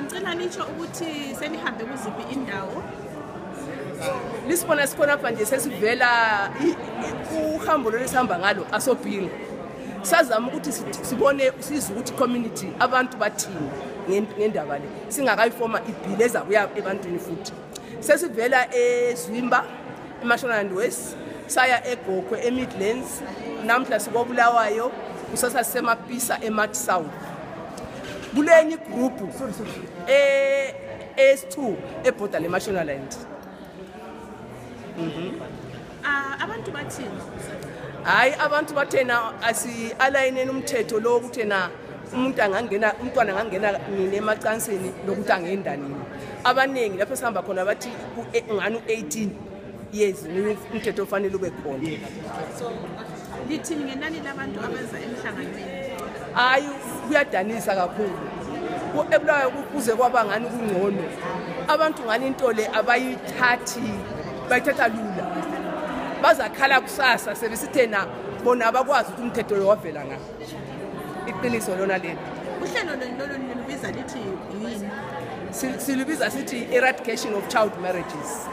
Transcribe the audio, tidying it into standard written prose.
ngicela nisho ukuthi senihambe kuziphi indawo. Lisibona sikhona apha nje sesivela uhambo lesihamba ngalo asobhinga. Sazama ukuthi sibone sizwe ukuthi community abantu bathini ngendaba le. Singakayifoma ibhili ezabuya ebantwini futhi. Sesivela eZwimba, eMashonaland West, saya eGokwe eMidlands, namhla sikobulawayo, kusasa sisemapisa eMarch South. Kulenye group S2 eBorder leMashonaland. Abantu bathini? Hayi abantu bathena asi-alayineni umthetho lo ukuthena umntwana angangena emacansini lokuthi angendanini. Abaningi lapho sihamba khona bathi ngani 18 years umthetho ofanele ube khona. So lithini ngenani labantu abenza emhlanganweni? Hayi kuyadanisa kakhulu. Ebulawayo kuze kwaba ngani kungcono. Abantu ngani into le abayithathi bayithatha lula. Bazakhala kusasa sebesithena bona abakwazi ukuthi umthetho lo wavela nga. Iqiniso lona leli. Uhlelo lolu nilubiza lithi yini? Silubiza sithi eradication of child marriages.